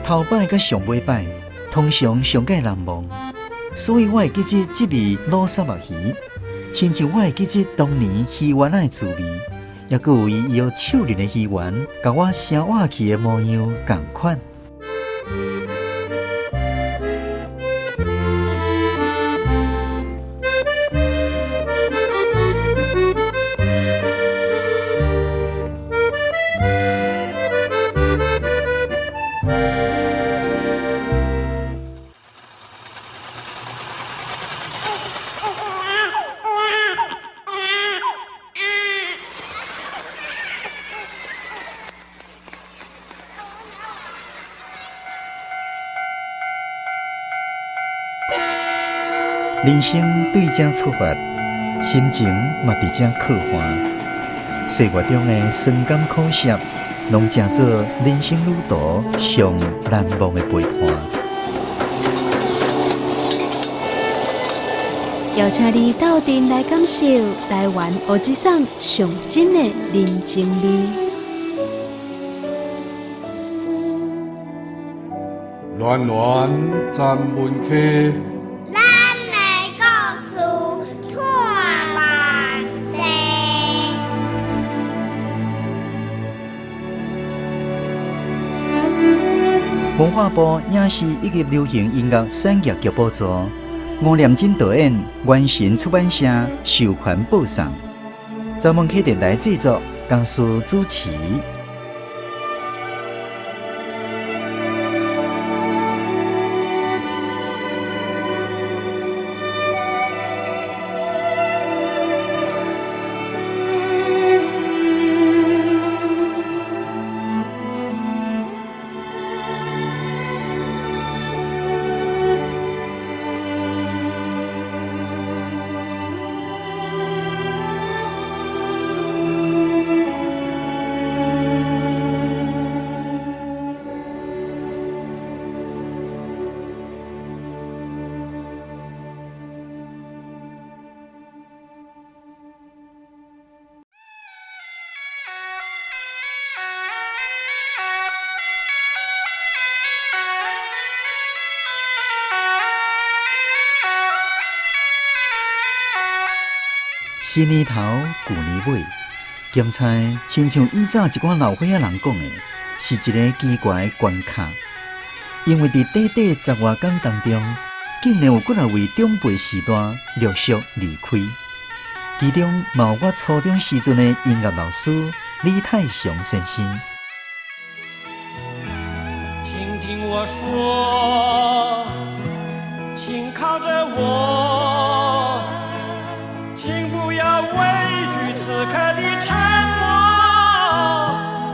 頭擺佮上尾擺，通常上蓋難忘，所以我會記得這味滷沙墨魚，親像我會記得當年魚丸仔的滋味，猶閣有伊搖手輪的魚丸，共我聲活去的模樣仝款。人生對這出發，心情嘛佇這刻畫。歲月中的酸甘苦澀，攏成做人生旅途上難忘的陪伴。邀請你鬥陣來感受台灣烏之桑上真的人情味。暖暖站門溪。咱的故事托萬地。文化部影視以及流行音樂產業局補助，吳念真導演，元神出版社授權播送，查文啟電台製作，江蘇主持。新年頭，舊年尾，鹹菜親像以早一寡老歲仔人講的，是一个奇怪的關卡。因為佇短短十外工當中，竟然有幾若位長輩時代陸續離開，其中嘛有我初中時陣的音樂老師李泰祥先生。請聽我說，請靠著我，請不要畏懼此刻的沉默。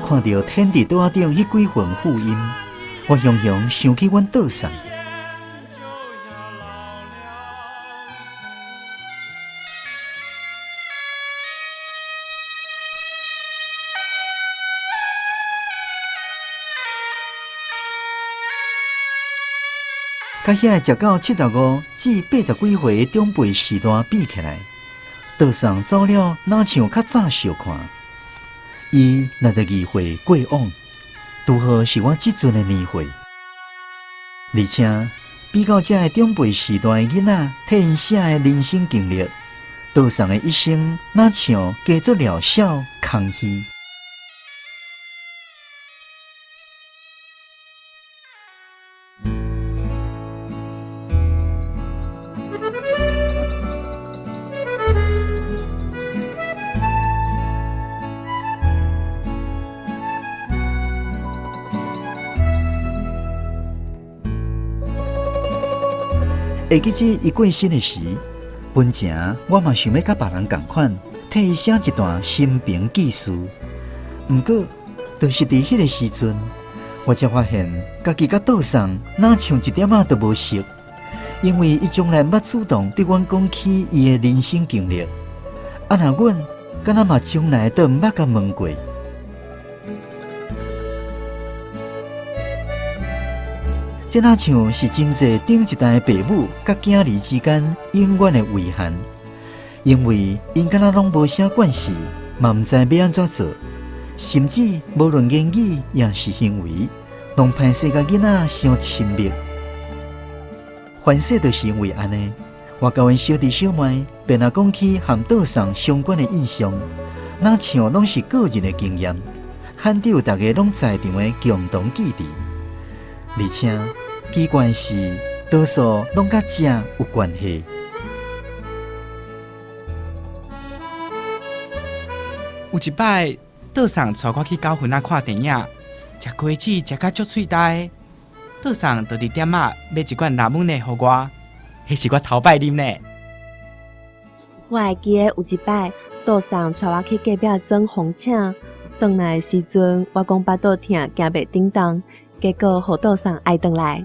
看著天地桌仔頂彼幾份副音，我雄雄想起阮倒送。佮遐个食到75至80幾歲的長輩時代比起來，倒送走了，哪像較早相看？伊62歲過往，拄好是我這陣的年歲。而且比較這个長輩時代的囡仔，替𪜶寫的人生經歷，倒送的一生，哪像加做了少空虛。會記得伊過身的時，本前我嘛想欲佮別人仝款，替伊寫一段生平記事。毋過，就是佇彼个時陣，我才發現家己佮倒送哪像一點仔都無熟，因為伊從來毋捌主動對阮講起伊的人生經歷。啊，若阮敢若嘛從來都毋捌共問過。這若像是真濟頂一代爸母佮囝兒之間永遠的遺憾，因為𪜶敢若攏無啥關係，嘛毋知欲按怎做，甚至無論言語抑是行為，攏歹勢佮囡仔傷親密。凡勢就是因為按呢，我佮阮小弟小妹，便若講起和倒送相關的印象，若像攏是個人的經驗，罕有大家攏在場的共同記憶。而且奇怪的是，多數攏佮食有關係。有一擺，倒送帶我去九份仔看電影，食雞翅食甲足喙焦，倒送就佇店仔買一罐拉姆內予我，彼是我頭擺啉呢。我會記得有一擺，倒送帶我去隔壁裝紅請，轉來的時陣，我講腹肚疼，行袂頂動，結果予倒送愛轉來。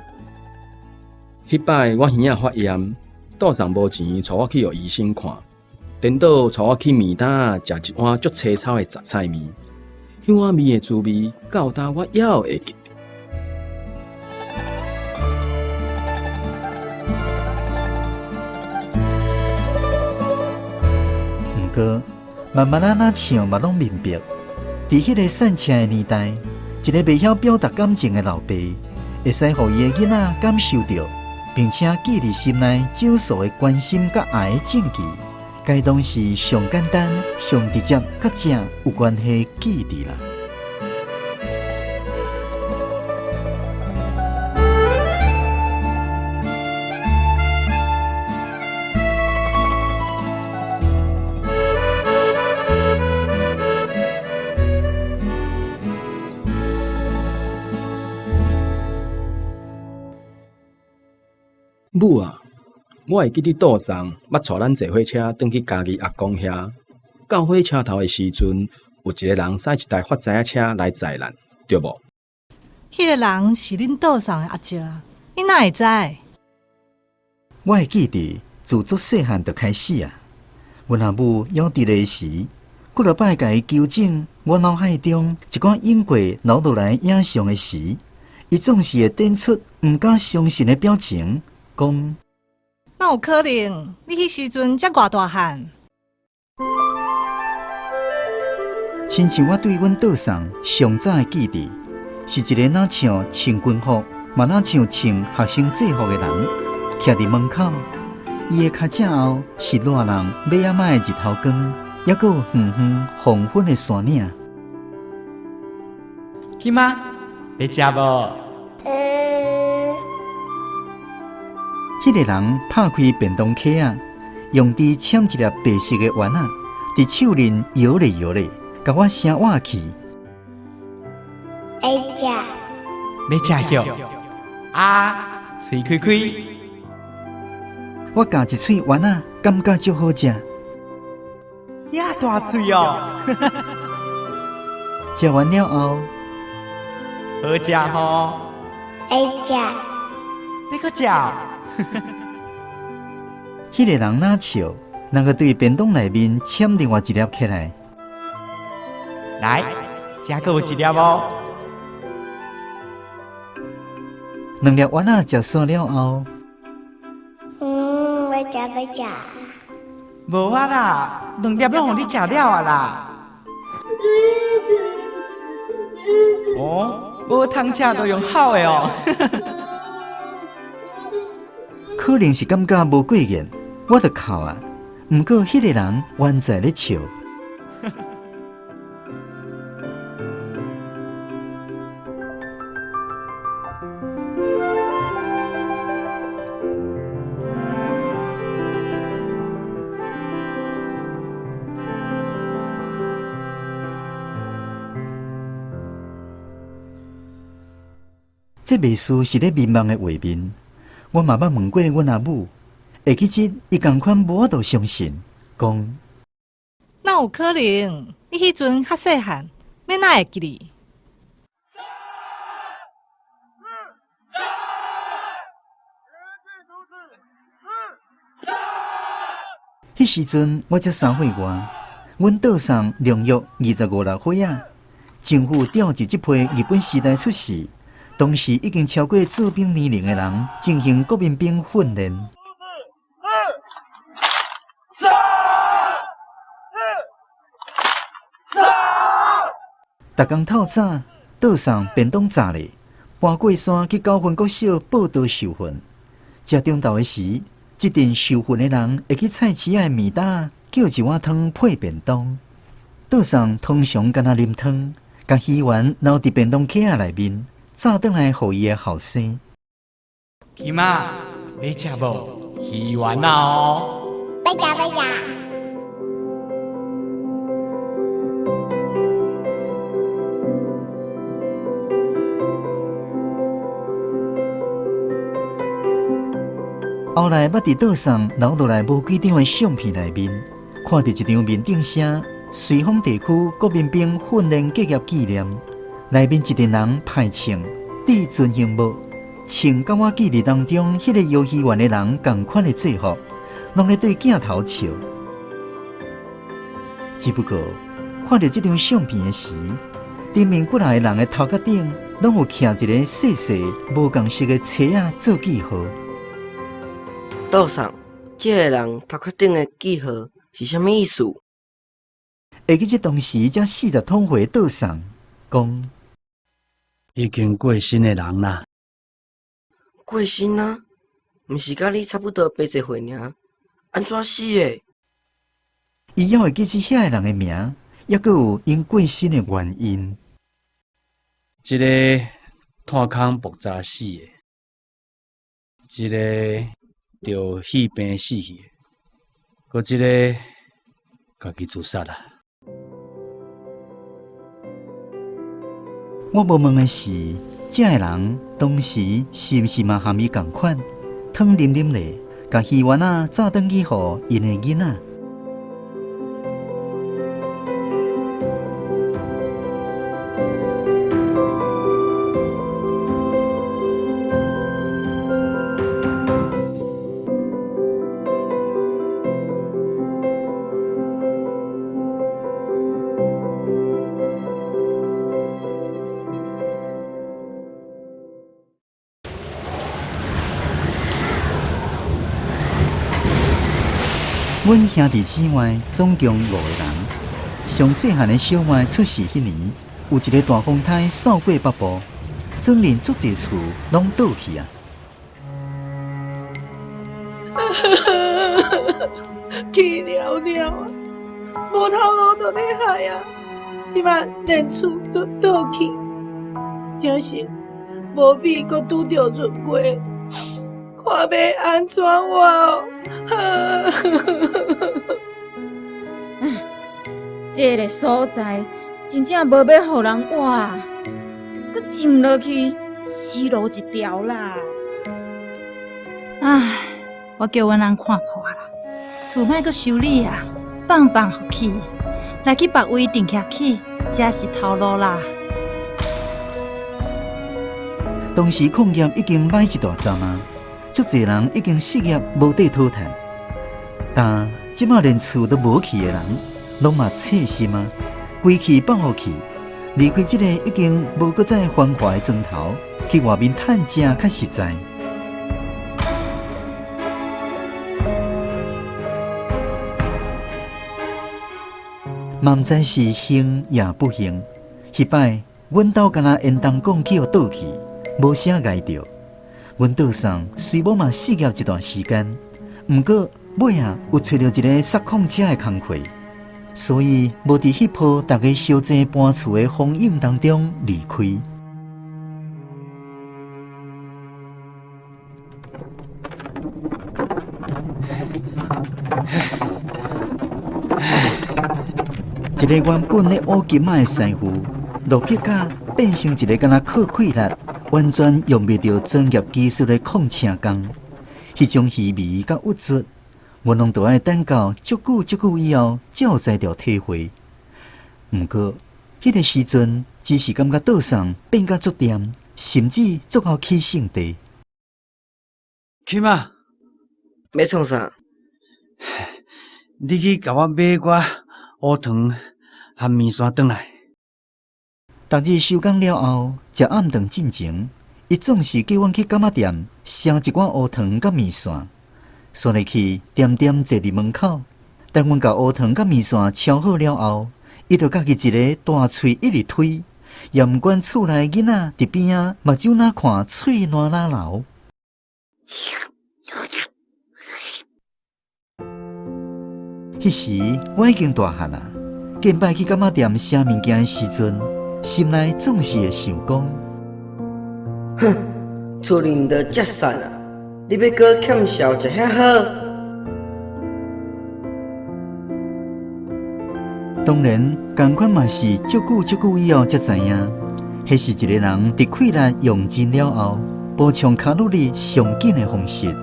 彼擺我耳仔發炎，倒送無錢帶我去予醫生看，顛倒帶我去麵摊食一碗足青草的雜菜麵，彼碗麵的滋味，到今我猶會記得。毋過，慢慢仔若像嘛攏明白，佇彼个散車的年代，一个袂曉表達感情的老爸，會使予伊的囡仔感受著，並且記佇心內少數的關心佮愛的證據，該當是上簡單、上直接、佮食有關係的記憶啦。母啊，我會記得倒送捌帶咱坐火車轉去嘉義阿公遐。到火車頭的時陣，有一個人駛一台發財仔車來載咱，對無？彼個人是恁倒送的阿叔啊，你哪會知？我會記得自足細漢就開始啊，阮阿母猶佇咧時，幾若擺共伊糾正我腦海中一寡影過留落來影像的時，伊總是會展出毋敢相信的表情，講：哪有可能？你彼時陣才偌大漢？親像我對阮倒送上早的記憶，是一个若像穿軍服，嘛若像穿學生制服的人，徛佇門口。伊的跤脊後是熱人尾仔仔的日頭光，猶閣有遠遠黃昏的山嶺。去嗎？欲食無？彼个人拍開便當盒仔，用豬攕一粒白色的丸仔，佇手裡搖咧搖咧，共我聲倚去。愛食。欲食藥？啊，喙開開。我咬一喙丸仔，感覺足好食。遐大喙哦！食完了後，好食吼！愛食。欲閣食？彼個人若笑，人閣對便當內面攕另外一粒起來。來，遮閣有一粒哦。兩粒丸仔食煞了後，欲食欲食。無啊啦，兩粒攏予你食了啊啦。哦，無通食就用哭的哦。可能是感覺無過癮，我就哭啊。毋過彼個人還在咧笑。這袂輸是咧眠夢的畫面。我嘛捌問過阮阿母，會記得伊仝款無法度相信，講：哪有可能？你彼陣較細漢，欲哪會記得？彼時陣我才3歲外，阮倒送兩約25、6歲仔，政府調集這批日本時代出世，當時已經超過做兵年齡的人進行國民兵訓練。逐工透早，倒送便當炸咧，搬過山去九份國小報到受訓。食中晝的時，這陣受訓的人會去菜市仔的麵搭叫一碗湯配便當。桌上通常干焦啉湯，共魚丸留佇便當盒仔內面，炸轉來予伊的後生。金仔，欲食無？魚丸仔哦。欲食欲食。後來捌佇桌上留落來無幾張的相片內面，看著一張面頂寫隨風地區國民兵訓練結業紀念，內面一陣人排穿致尊榮帽，穿佮我記憶當中彼個搖魚丸的人仝款的制服，攏咧對鏡頭笑。只不過看著這張相片的時，頂面幾若个人的頭殼頂，攏有徛一个細細無仝色的冊仔做記號。桌上，這个人頭殼頂的記號是啥物意思？會記這當時才四十通歲桌上講，已經過身的人啦。過身啊？毋是佮你差不多八十歲爾？按怎死的？伊猶會記起遐個人的名，猶閣有𪜶過身的原因。一个炭空爆炸死的，一个著肺病死去的，閣一个家己自殺啦。我無問的是，這个人當時是毋是嘛含伊仝款，湯啉啉咧，共魚丸仔炸轉去予𪜶的囡仔。阮兄弟姊妹總共五個人，上細漢的小妹出世彼年，有一个大風颱掃過北部，庄林足濟厝攏倒去啊！去了了啊，無頭路就咧害啊，這擺連厝都倒去，真是無米閣拄著閏月，看欲按怎活哦！這个所在真正無欲予人活，閣浸落去死路一條啦！唉，我叫阮翁看破啦，厝莫閣修理啊，放放予去，來去別位定徛起，才是頭路啦。當時礦業已經䆀一大陣啊，足濟人已經失業，無地討趁。但這馬連厝都無去的人，攏嘛切心啊，規氣放予去，離開這個已經無閣再繁華的莊頭，去外面趁食較實在。嘛毋知是幸抑不幸，彼擺阮兜敢若煙囱管去予倒去，無啥礙著。阮桌上雖無嘛失業一段時間，毋過尾仔有揣著一个捒礦車的工課，所以無佇彼波逐家相爭搬厝的風湧當中離開。一个原本咧烏金仔的師傅，落魄甲變成一个敢若靠氣力，完全用袂著專業技術的礦車工。彼種虛微佮鬱卒，阮攏著愛等到足久足久以後，才有才調體會。毋過，彼个時陣只是感覺桌上變甲足恬，甚至足夠起性地。金仔，欲創啥？你去共我買寡烏糖和麵線轉來。逐日收工了後，食暗頓進前，伊總是叫阮去柑仔店捎一寡烏糖佮麵線，煞入去恬恬坐佇門口，等阮共烏糖佮麵線敲好了後，伊就家己一个大喙一直推，也毋管厝內囡仔佇邊仔目睭若看，喙瀾若流。彼時我已經大漢啊，見擺去柑仔店寫物件的時陣，心內總是會想講：哼，厝裡都遮散啊，你欲閣欠潲食遐好？當然，仝款嘛是足久足久以後才知影，彼是一個人佇氣力用盡了後，補充卡路里上緊的方式。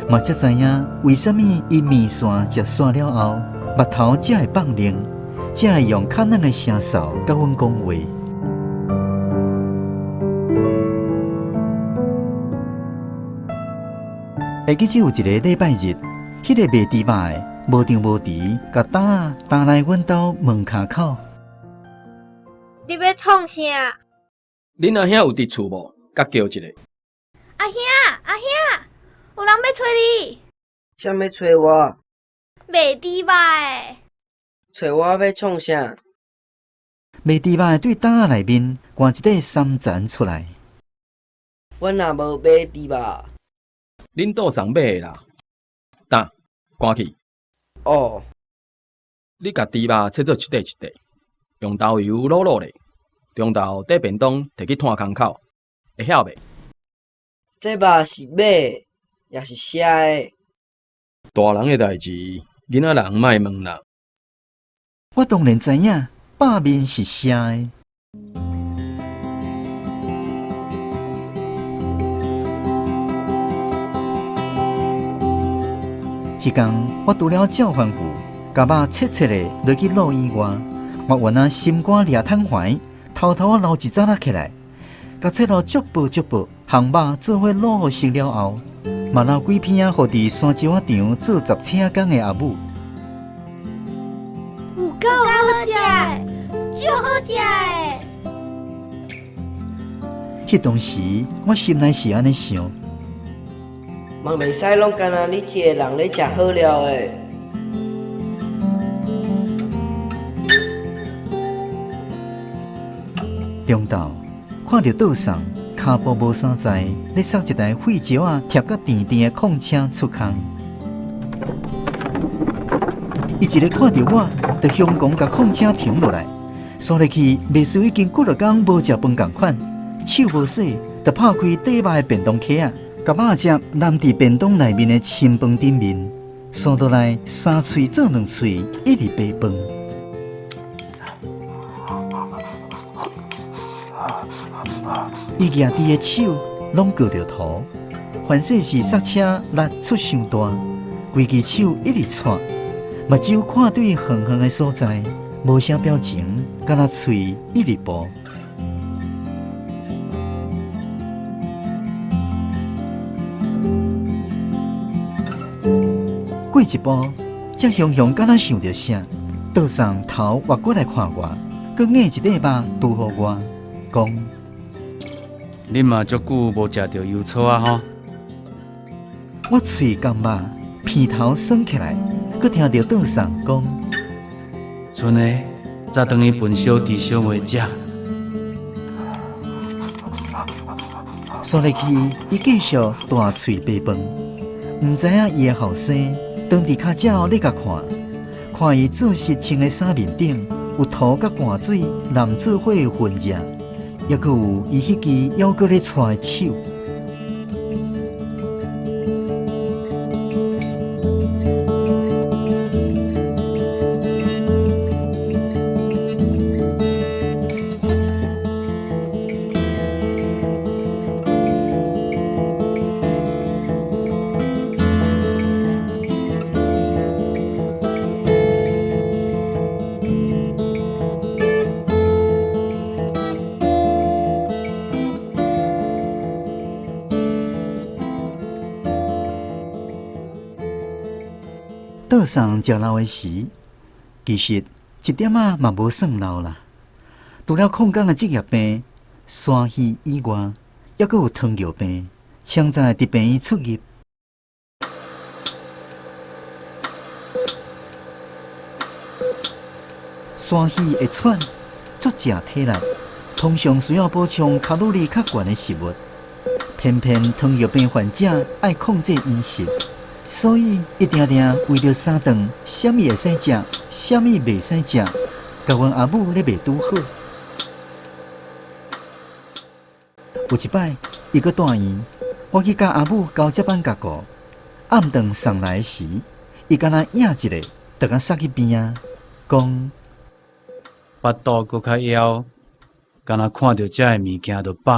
嘛才知影為啥物伊麵線食煞了後，目頭才會放靈，才會用較軟的聲調佮阮講話。會記得有一个禮拜日，彼個賣豬肉的無張無遲，共擔仔擔來阮兜門跤口。你欲創啥？恁阿兄有佇厝無？佮叫一下。阿兄，阿兄，有人欲揣你。啥欲揣我？賣豬肉的。揣我欲創啥？賣豬肉的對擔仔內面掛一塊三層出來。阮也無買豬肉。恁倒送買的啦，擔，趕去。哦。你共豬肉切做一塊一塊，用豆油滷滷咧，中晝綴便當提去炭空口，會曉袂？這肉是買的，抑是寫的？大人的代誌，囡仔人莫問啦。我當然知影，肉麵是寫的。彼工我除了照吩咐，共肉切切的落去滷以外，我原來心肝掠坦懷，偷偷仔留一紮仔起來，共切到足薄足薄，烘肉做伙滷予熟了後，嘛留幾片仔予佇山石仔場做雜車工的阿母。有夠好食的，足好食的。彼當時我心內是按呢想。嘛袂使攏干焦你一个人咧食好料的。中晝看著桌上跤步無三在，咧捒一台廢石仔貼甲甜甜的礦車出空。伊一个看著我，就兇狂共礦車停落來，煞落去，袂輸已經幾落工無食飯仝款，手無洗，就拍開底肉的便當盒仔。共肉汁淋佇便當內面的清飯頂面，煞落來三喙做兩喙，一直白飯。伊舉佇的手攏硌著塗，凡勢是剎車力出傷大，規支手一直掣，目睭看對遠遠的所在，無啥表情，敢若喙一直哺。過一步，才雄雄敢若想著啥，倒送頭越過來看我，閣咬一塊肉拄予我，講：你嘛足久無食著油醋仔吼？我喙含肉，鼻頭酸起來，閣聽著倒送講：賰的早轉去分小弟小妹食。煞落去，伊繼續大喙白飯，毋知影伊的後生。當佇跤跡咧共看，看伊做實穿的衫面頂有塗佮汗水淋做伙的痕跡，猶閣有伊彼支猶閣咧掣的手。倒送食老的時，其實一點仔嘛無算老啦。除了礦工的職業病、山魚以外，猶閣有糖尿病，常在佇病院出入。山魚會喘，足食體力，塗通常需要補充卡路里較懸的食物，偏偏糖尿病患者愛控制飲食，所以伊定定為著三頓，啥物會使食，啥物袂使食，共阮阿母咧袂拄好。有一擺，伊閣住院，我去佮阿母交接班甲顧，暗頓送來時，伊敢若抦一下，就共捒去邊仔，講。腹肚閣較枵，敢若看著遮的物件就飽。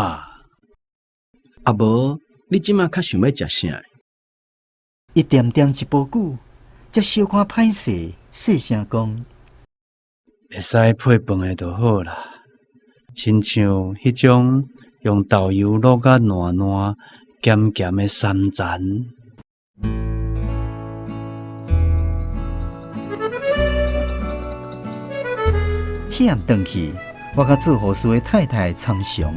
啊無，你這馬較想欲食啥？伊恬恬一晡久，才小可歹勢，細聲講：會使配飯的就好啦，親像彼種用豆油滷甲爛爛、鹹鹹的三層。彼暗轉去，我佮做護士的太太參詳。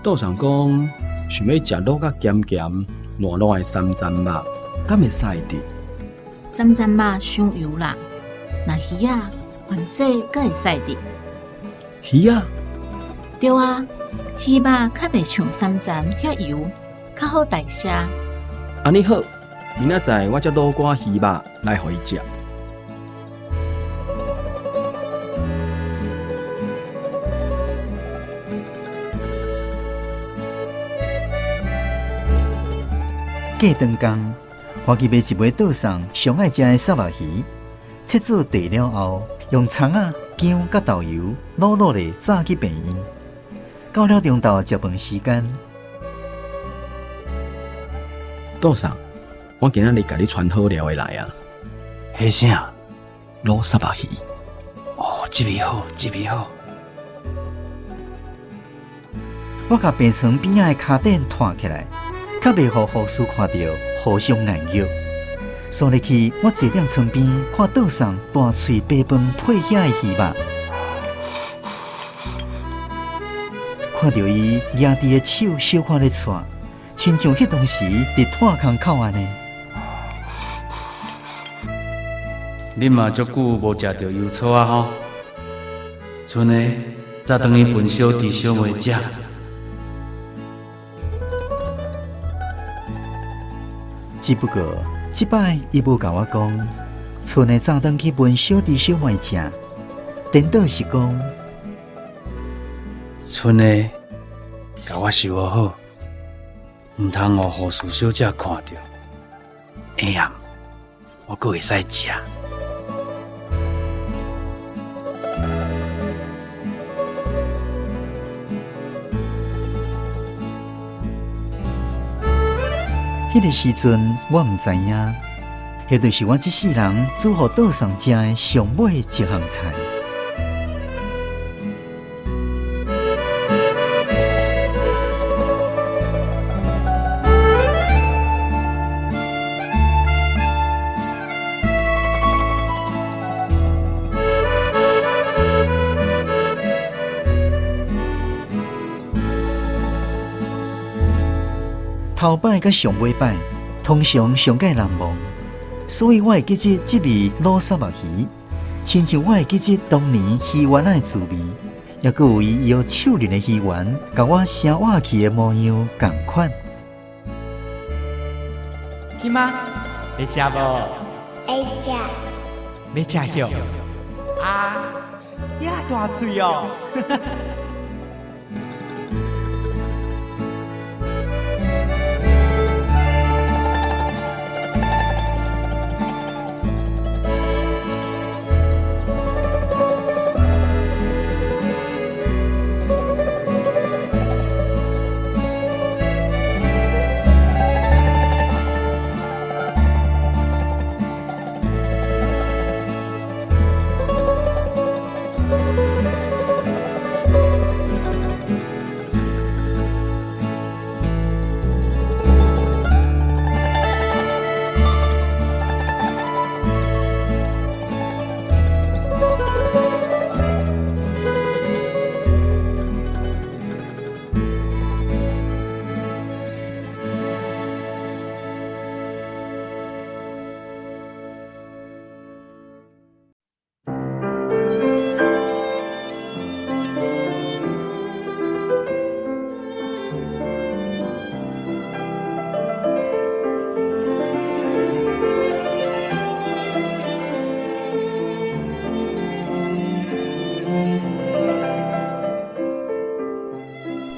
道上講，想欲食滷甲鹹鹹、爛爛的三層肉，敢會使得？三層肉傷油啦，若魚仔，反正閣會使得。魚仔？對啊，魚肉較袂像三層遐油，較好代謝。按呢好，明仔載我才滷寡魚肉來予伊食。過長工，我去買一尾桌上上愛食的虱目魚，切做塊了後，用蔥仔、薑佮豆油滷滷咧，早去病院。到了中晝食飯時間，桌上，我今仔日共你傳好料的來啊！彼啥？滷虱目魚。哦，這味好，這味好。我共病床邊仔的跤墊拖起來。較袂予護士看著，互相眼藥。煞落去，我坐踮床邊看桌上大喙白飯配遐的魚肉，看著伊舉佇的手小可咧掣，親像彼當時佇炭空口按呢。你嘛足久無食著油醋仔吼？賰的早轉去分小弟小妹食。只不過，這擺伊無共我講，賰的早轉去分小弟小妹食，顛倒是講，賰的共我收好，毋通予護士小姐看著。下暗我閣會使食。彼个時陣，我毋知影，彼就是我這世人煮予桌上食的上尾一項菜。頭擺佮上尾擺，通常上蓋難忘，所以我會記得這味滷虱目魚，親像我會記得當年魚丸仔的滋味，猶閣有伊搖手輪的魚丸，共我聲活去的模樣仝款。金媽，欲食無？會食。欲食許？啊，遐大喙哦！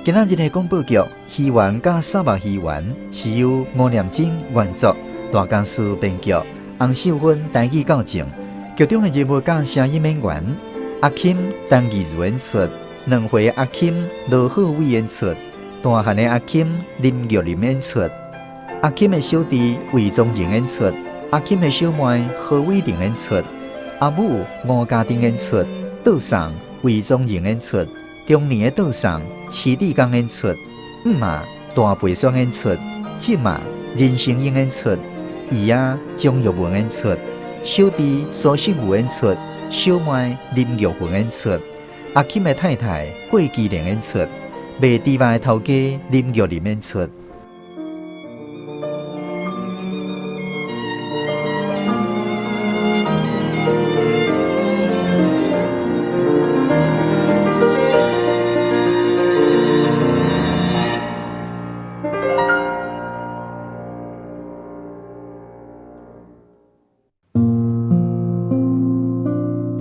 今仔日的廣播劇《魚丸佮沙漠魚丸》是由吳念真原作，大江師編劇，洪秀芬台語校正。劇中的人物佮聲音演員阿金陳義如演出，兩歲阿金羅浩偉演出，大漢的阿金林玉林演出，阿金的小弟魏宗仁演出，阿金的小妹何偉玲演出，阿母吳家珍演出，倒送魏宗仁演出，中年的倒送徐志剛演出，姆媽大白霜演出，舅媽任成英演出，姨仔張玉文演出，小弟蘇勝武演出，小妹林玉芬演出，阿金的太太郭基蓮演出，賣豬肉的頭家林玉林演出。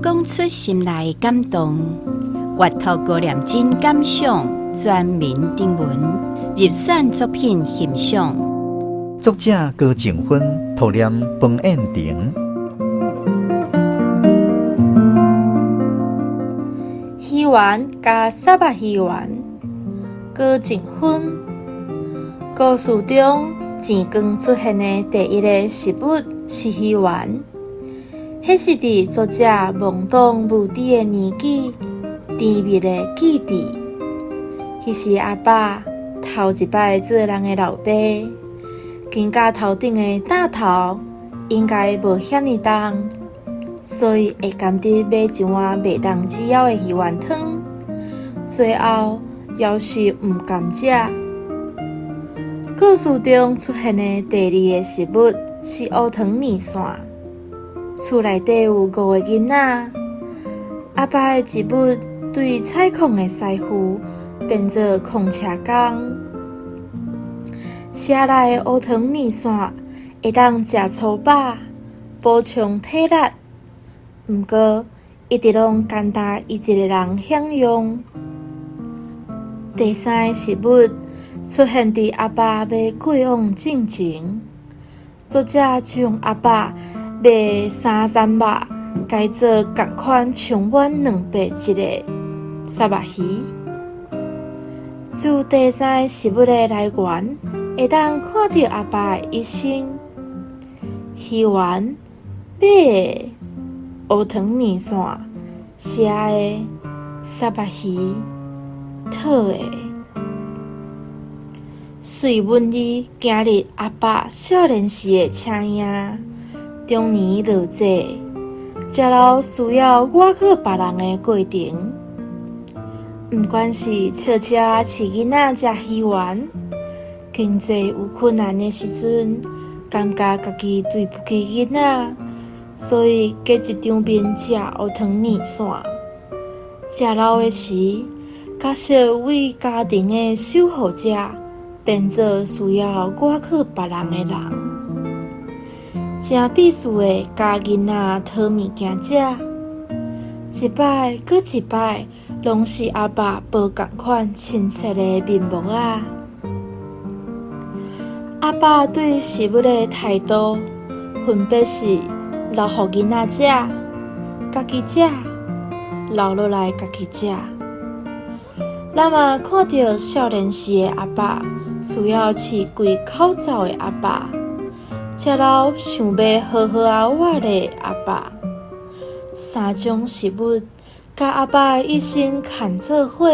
講出心內感動，閱讀高念真感想，全民徵文入選作品欣賞。作者高靜芬，塗念彭燕婷。魚丸佮沙漠魚丸，高靜芬。故事中錢光出現的第一个食物是魚丸。彼是佇作者懵懂無知的年紀，甜蜜的記憶。彼時阿爸頭一擺做人的老爸，肩胛頭頂的擔頭應該無遐爾重，所以會甘得買一碗袂當止枵的魚丸湯。最後猶是毋甘食。故事中出現的第二个食物是烏糖麵線。厝內底有五个囡仔，阿爸的職務對採礦的師傅變做礦車工。寫來的烏糖麵線會當食粗飽，補充體力。毋過一直攏干焦伊一个人享用。第三个食物出現佇阿爸欲過往進前，作者將阿爸賣三層肉，改做仝款充滿兩白質的虱目魚。自第三个食物的來源，會當看著阿爸的一生。魚丸、買的烏糖麵線、寫的虱目魚、討的。隨文字行入阿爸少年時的車影。中年落寂，食老需要倚靠別人的過程。毋管是悄悄仔飼囡仔食魚丸，經濟有困難的時陣，感覺家己對不起囡仔，所以隔一張面食烏湯麵線。食老的時，角色為家庭的守護者，變做需要倚靠別人的人。誠必須的共囡仔討物件食，一擺閣一擺，攏是阿爸無仝款親切的面目仔。阿爸對食物的態度，分別是留予囡仔食、家己食、留落來家己食。咱嘛看著少年時的阿爸，需要飼規口灶的阿爸。食老想欲好好仔活的阿爸，三種食物，佮阿爸的一生牽做伙，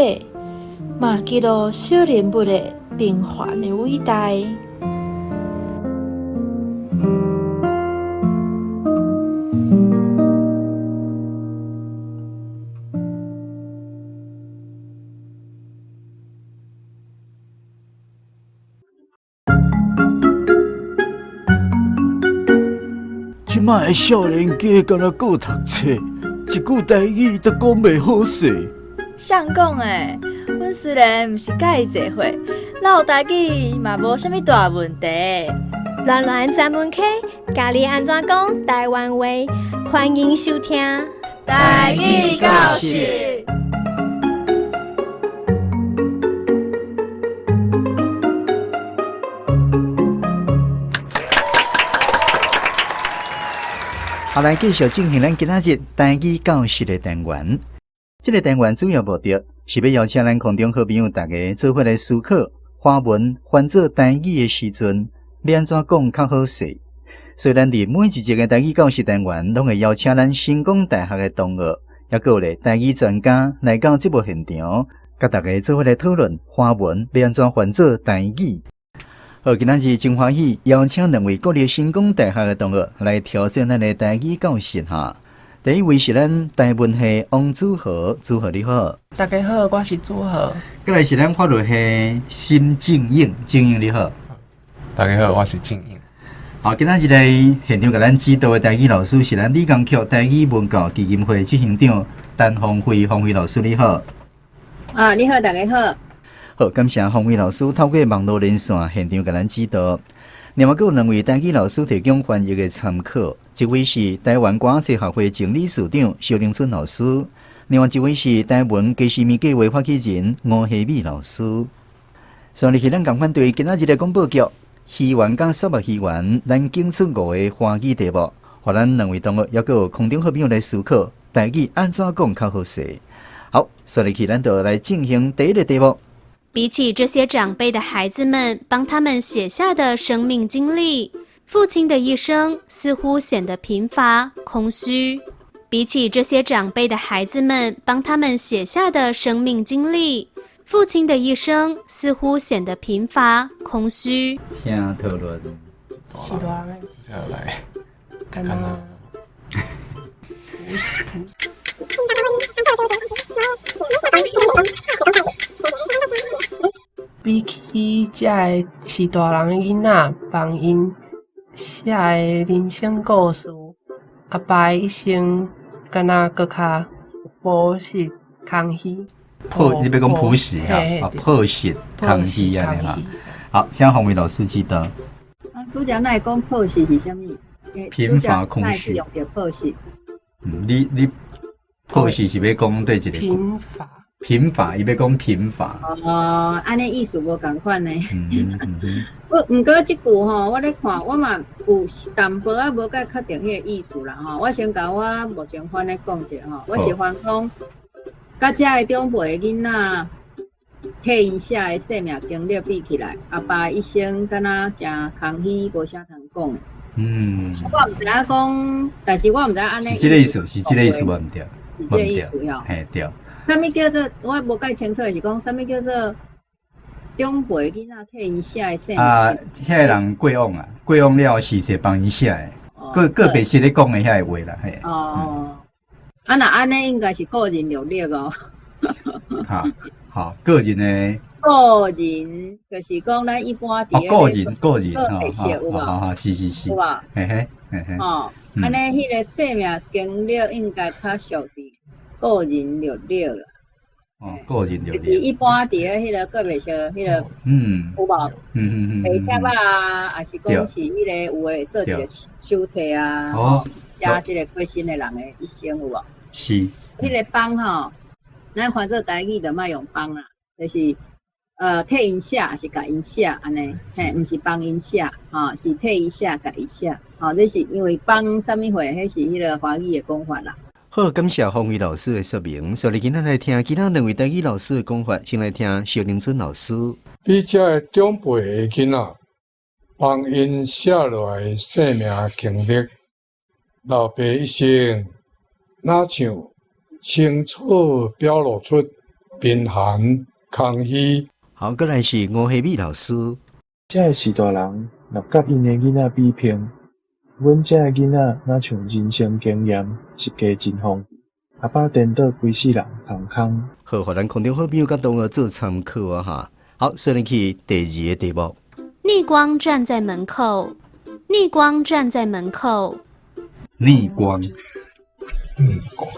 嘛記錄小人物的平凡的偉大。這擺的少年家敢若閣讀冊，一句台語都講袂好勢。誰講的？阮雖然毋是佮伊濟歲，嘮台語嘛無啥物大問題。巒巒專門溪教你按怎講台灣話，歡迎收聽。台語教室。好，來繼續進行咱今仔日台語教室的單元。這個單元主要目的是欲邀請咱空中好朋友大家做伙來思考，華文翻做台語的時陣，欲按怎講較好勢。所以，咱佇每一集的台語教室單元，攏會邀請咱成功大學的同學，抑閣有咧台語專家來到節目現場，佮大家做伙來討論華文欲按怎翻做台語。好，今仔日真歡喜邀請兩位國立成功大學的同學來挑戰咱的台語教室哈。第一位是咱台文系王子豪，子豪你好。大家好，我是子豪。過來是咱法律系沈靜穎，靜穎你好。大家好，我是靜穎。好，今仔日來現場共咱指導的台語老師是咱李江曲台語文教基金會執行長陳芳惠，芳惠老師你好。啊，你好，大家好。好，感謝芳惠老師透過網路連線現場共咱指導。另外，閣有兩位台語老師提供翻譯的參考，一位是台灣歌仔戲學會前理事長蕭玲春老師，另外一位是台文家私物計畫發起人吳希美老師。所以，咱仝款對今仔日的廣播劇《魚丸佮虱目魚丸》，咱揀出五个華語題目，予咱兩位同學抑閣有空中好朋友來思考，台語按怎講較好勢。好，所以，咱就來進行第一个題目。比起這些長輩的孩子們幫他們寫下的生命經歷，父親的一生似乎顯得貧乏空虛。比起這些長輩的孩子們幫他們寫下的生命經歷，父親的一生似乎顯得貧乏空虛。聽討論，是大人接下來，敢若不是不是。比起這个是大人的囡仔幫𪜶寫的人生故事，阿爸的一生敢若閣較樸實空虛。樸，你欲講樸實哈？啊，樸實空虛按呢哈。好，請洪偉老師指導。啊，拄才咱會講樸實是啥物？貧乏空虛。用著樸實。嗯，你樸實是欲講佗一个？貧乏。貧乏，伊欲講貧乏。哦，按呢意思無仝款呢。不，毋過這句吼，我咧看，我嘛有淡薄仔無介確定彼个意思啦吼。我先共我目前番咧講者吼，我是番講，佮遮个長輩的囡仔替𪜶寫的生命經歷比起來，阿爸一生敢若誠空虛，無啥通講的。我毋知影講，但是我毋知影按呢。是這个意思，是這个意思，無毋對。是這个意思哟。嘿，對。啥物叫做我無介清楚，是講啥物叫做長輩囡仔替𪜶寫的生命？啊，遐个人過往啊，過往了後逝世幫𪜶寫的，個個別是咧講的遐个話啦，嘿。哦，啊，若按呢應該是個人履歷哦。好，好，個人的。個人就是講咱一般佇個人個人個特色有無？好，是是是。有無？嘿嘿嘿嘿。哦，按呢，彼个生命經歷應該較屬佇個人履歷啦。哦，個人履歷。就是一般佇咧彼個個別說彼個，有無？地貼啊，抑是講是彼个有的做一個手冊啊，寫這個過身的人的一生有無？是。彼個幫吼，咱翻做台語就莫用幫啦，就是替𪜶寫，抑是共𪜶寫按呢，嘿，毋是幫𪜶寫，吼，是替伊寫，共伊寫，吼，這是因為幫啥物貨，彼是彼個華語的講法啦。好，感謝洪偉老師的說明。所以今仔來聽其他兩位台語老師的講法，先來聽蕭玲春老師。比這个長輩的囡仔幫𪜶寫落來生命經歷，老爸一生若像清楚表露出貧寒空虛。好，過來是吳希美老師。這个是大人，若佮𪜶的囡仔比拼，阮這个囡仔若像人生經驗是加真豐富。阿爸顛倒規世人空空。好，予咱空中好朋友佮同學做參考啊！哈，好，說入去第二个題目。逆光站在門口，逆光站在門口。逆光，逆光，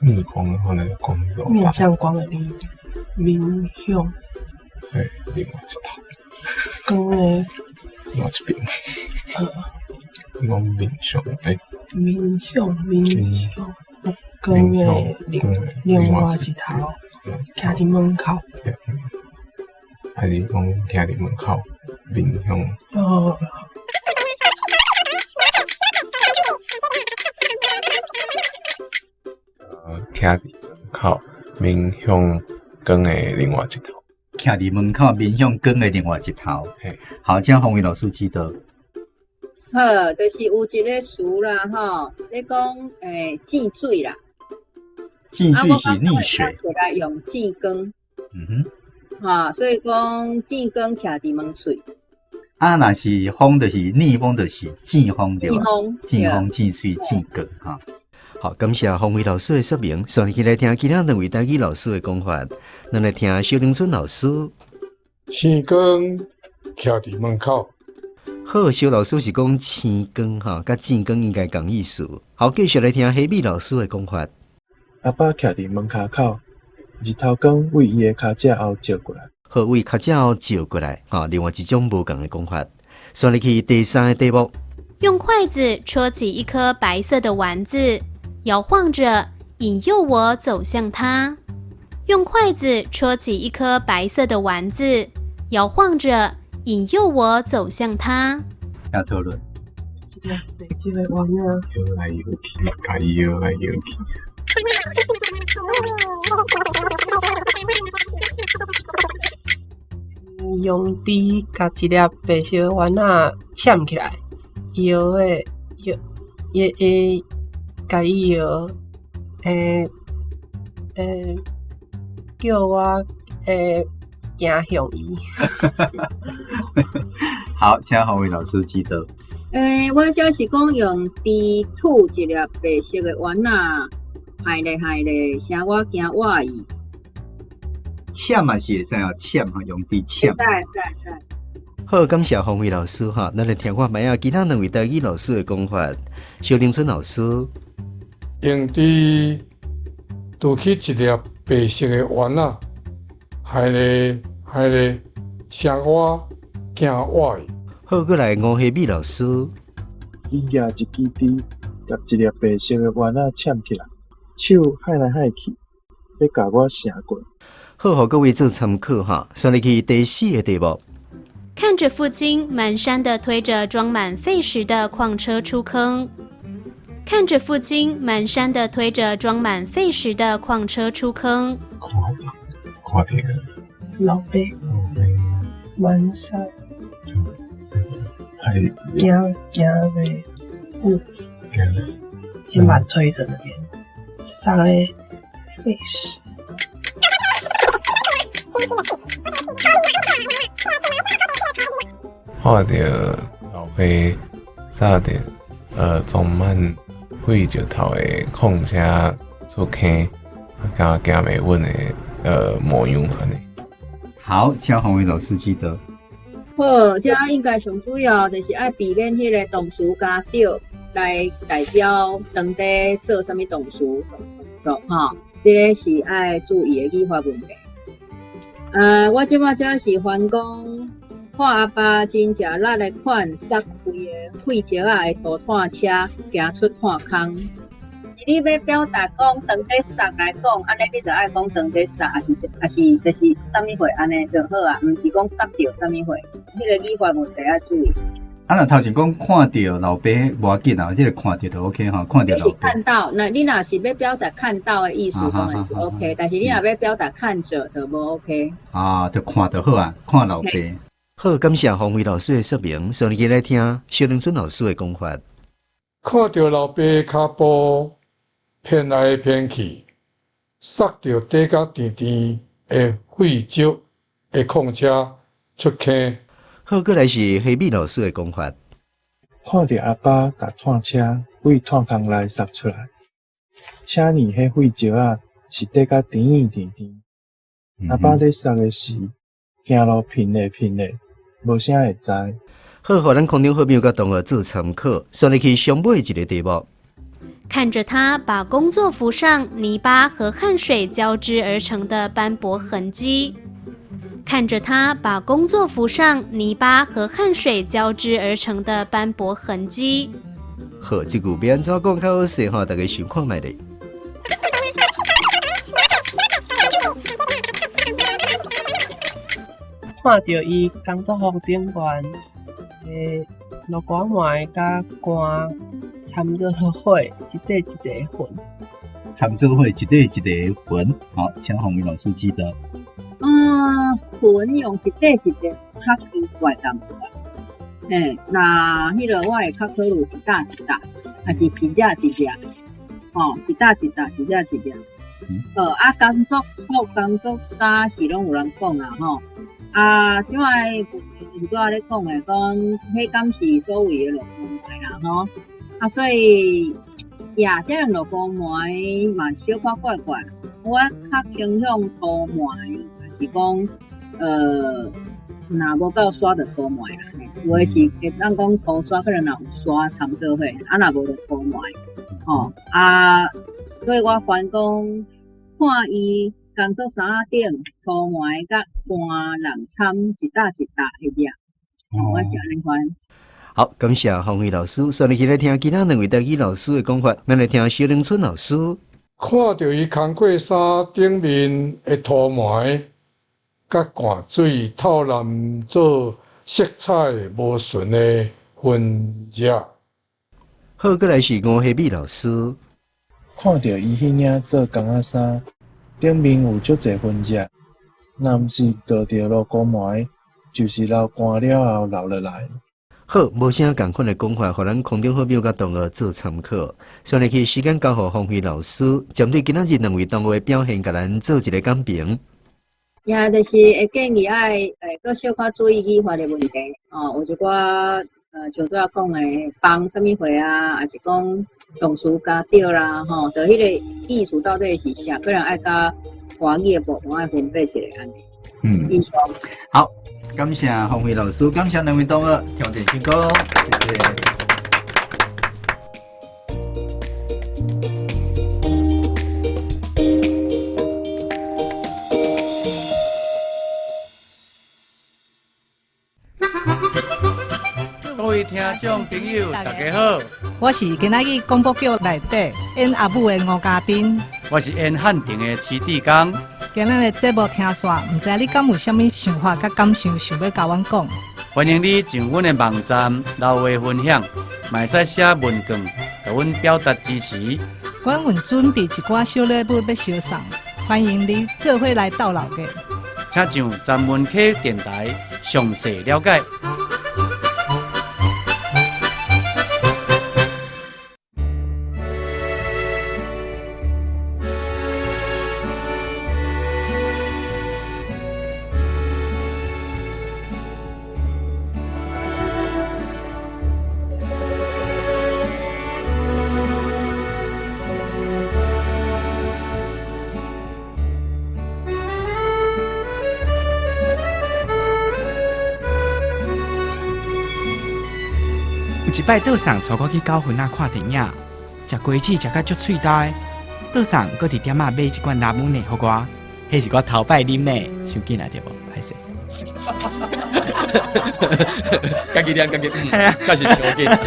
逆光，可能光面向光的面，面向。嘿，另外一頭。光的。另外一邊。你講面向，欸？面向，面向，光的另外一頭，徛佇門口。還是講徛佇門口，面向。哦。徛佇門口，面向光的另外一頭。徛佇門口，面向光的另外一頭。好，請馮偉老師指導。好，就是有一个詞啦，吼，你講濺水啦，濺水是溺水，起來用濺光。哈，所以講濺光徛佇門喙。啊，若是風就是逆風，就是濺風對吧？濺風、濺水、濺光，哈。好，感謝馮偉老師的說明。上日來聽其他兩位台語老師的講法，咱來聽蕭玲春老師。星光徛佇門口。好，蕭老師是講星光哈，佮濺光應該仝意思。好，繼續來聽黑米老師的講法。阿爸徛佇門跤口，日頭光為伊的跤脊後照過來。好，為跤脊後照過來。哈，另外一種無仝的講法。煞入去第三個題目。用筷子戳起一顆白色的丸子，搖晃著引誘我走向他。用筷子戳起一顆白色的丸子，搖晃著引誘我走向他。請討論。這個白色的丸仔。搖來搖去，共伊搖來搖去。用豬共一粒白色丸仔攕起來，搖的搖，伊會共伊搖，叫我行向伊。好，請洪偉老師指導。我這是講用豬吐一粒白色的丸仔，害咧害咧，聲我驚倚伊。攕嘛是會使哦，攕吼，用豬攕。會使會使。好，感謝洪偉老師哈，咱來聽看覓仔，其他兩位台語老師的講法。蕭玲春老師，用豬吐起一粒白色的丸仔，害咧害咧，聲我驚倚伊。好，閣來吳希美老師，伊舉一支豬，共一粒白色的丸仔攕起來，手害來害去，欲共我晟過。好，予各位做參考哈。煞入去第四個題目。看着父親蹣跚地推着裝滿廢石的礦車出坑，看着父親蹣跚地推着裝滿廢石的礦車出坑。看著老爸，蹣跚，行行袂穩，先把推着那邊，撒咧廢石。看著老爸駛著裝滿廢石頭的礦車出坑，敢行袂穩的模樣按呢。好，請洪偉老師指導。好，這應該上主要就是愛避免彼个動詞加著來代表當地做啥物動詞動作吼，這個是愛注意的語法問題。我這擺這是翻講，看阿爸真食力的款捒開的廢石仔的塗炭車行出炭空。是你欲表達講當咧捒來講，按呢你就愛講當咧捒，抑是就是啥物貨按呢就好啊，毋是講捒著啥物貨，彼个語法問題愛注意。啊，若頭前講看著老爸無要緊啊，這个看著就 OK 吼，看著老爸。你是看到，那你若是欲表達看到的意思，當然是 OK，但是你若欲表達看著就無 OK。啊，就看就好啊，看老爸。好，感謝洪偉老師的說明，上日來聽蕭玲春老師的講法。看著老爸跤步偏來偏去，捒著底甲甜甜的廢石的礦車出坑。好，閣來是黑米老師的講法。看著阿爸共炭車對炭空內捒出來，車爾彼廢石仔是底甲甜甜甜。阿爸咧捒的時，行路貧咧貧咧，無啥會知。好，予咱空中好朋友佮同學做參考，煞入去上尾一個題目。看著他把工作服上泥巴和汗水交織而成的斑駁痕跡。看著他把工作服上泥巴和汗水交織而成的斑駁痕跡。好，這句欲按怎講較好勢吼，大家想看覓咧。看著伊工作服頂懸露汗共汗摻做伙，一塊一塊粉，参做伙一塊一塊雲。好，請鳳儀老師指導。雲用一塊一塊較奇怪淡薄仔。嘿，那彼个我會較考慮一搭一搭，抑是一隻一隻，吼，一搭一搭，一隻一隻。啊，工作服、工作衫是攏有人講啊，吼。啊，這擺有拄仔咧講的，講彼敢是所謂的路光糜啦，吼。啊，所以呀，這樣路光糜嘛小可怪怪。我較傾向塗糜，還是講若無夠沙就塗糜啦。有的是會當講塗沙，可能若有沙摻做伙，啊若無就塗糜。吼啊，所以我翻講看伊工作衫仔頂塗糜佮汗染摻一搭一搭的跡，我是按呢翻。好，感謝鳳儀老師。所以來聽其他兩位台語老師的講法，咱來聽蕭玲春老師。看著伊工課衫頂面的塗糜，佮汗水透染做色彩無純的痕跡。好，閣來是吳希美老師。看著伊彼領做工仔衫頂面有足濟痕跡，若毋是倒著蘆菇糜，就是流乾了後留落來。好，無啥仝款的講法，予咱空中好朋友佮同學做參考。上來去時間交予鳳飛老師，針對今仔日兩位同學的表現，共咱做一个講評。也就是會建議愛閣小可注意語法的問題哦，有一寡像拄仔講的幫啥物貨啊，抑是講動詞加著啦，吼，就彼个意思到底是啥？可能愛佮華語的部分愛分別一下按呢。以上。好，感謝鳳飛老師，感謝兩位同學挑戰成功，謝謝。各位聽眾朋友，大家好，我是今仔日廣播劇內底演阿母的吳家珍，我是演漢庭的徐志剛。今日的節目聽煞，毋知你敢有啥物想法佮感受，想欲共阮講？歡迎你上阮的網站留話分享，嘛會使寫文件，予阮表達支持。阮有準備一寡小禮物欲相送，歡迎你做伙來鬥鬧熱。請上專門溪電台詳細了解。有一擺，桌上帶我去九份仔看電影，食雞翅食甲足喙焦的。桌上閣佇店仔買一罐拉姆呢，予我，彼是我頭擺啉呢，傷緊啊對無？歹勢。家己念家己，確實傷緊。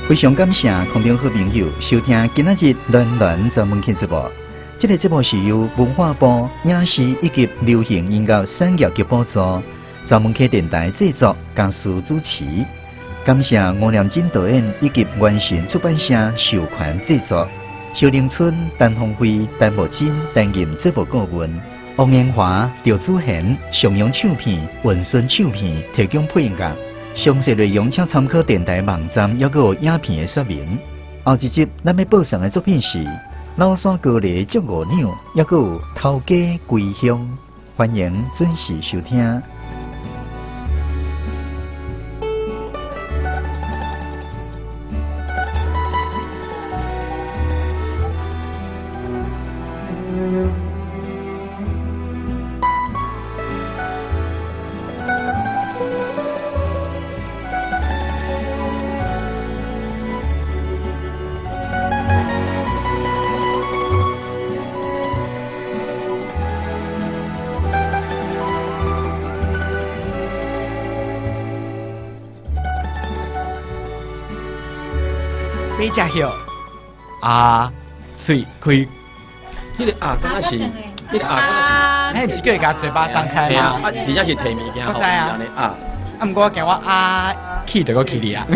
非常感謝空中好朋友收聽今仔日暖暖專門節目。這个節目是由文化部影視以及流行音樂產業局補助，專門客電台製作，嘉思主持。感謝吳念真導演以及原神出版社授權製作。蕭玲春、陳鳳飛、陳木真擔任節目顧問，王延華、趙子賢、上揚唱片、雲孫唱片提供配樂。詳細內容請參考電台網站，抑閣有影片的說明。後一集咱欲播送的作品是《老山高麗足五兩》，抑閣有《頭家歸鄉》，歡迎準時收聽。买只叶，啊，喙开。彼个啊，敢若是，彼个啊，敢若是，彼毋是叫伊共嘴巴张开吗？啊，而且是提物件，我知啊。啊，啊，毋过我惊我啊，去就阁去你啊。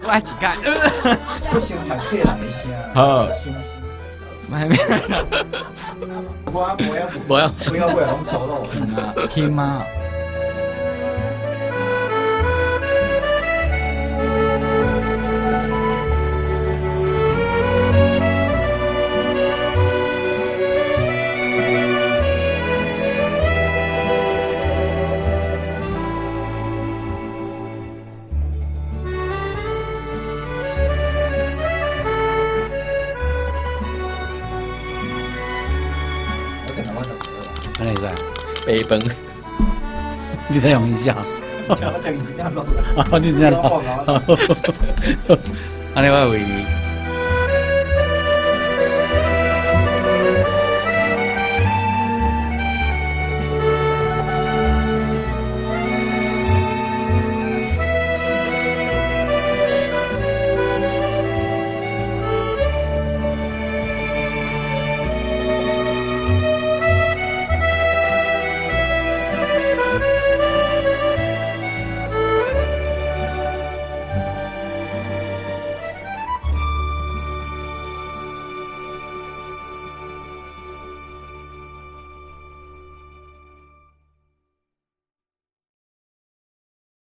我爱一间。我先读册人的声。好。我无要，无要，不要不要拢粗鲁。起码。白饭，你再用一下。我等一下讲。你这样。按呢我为。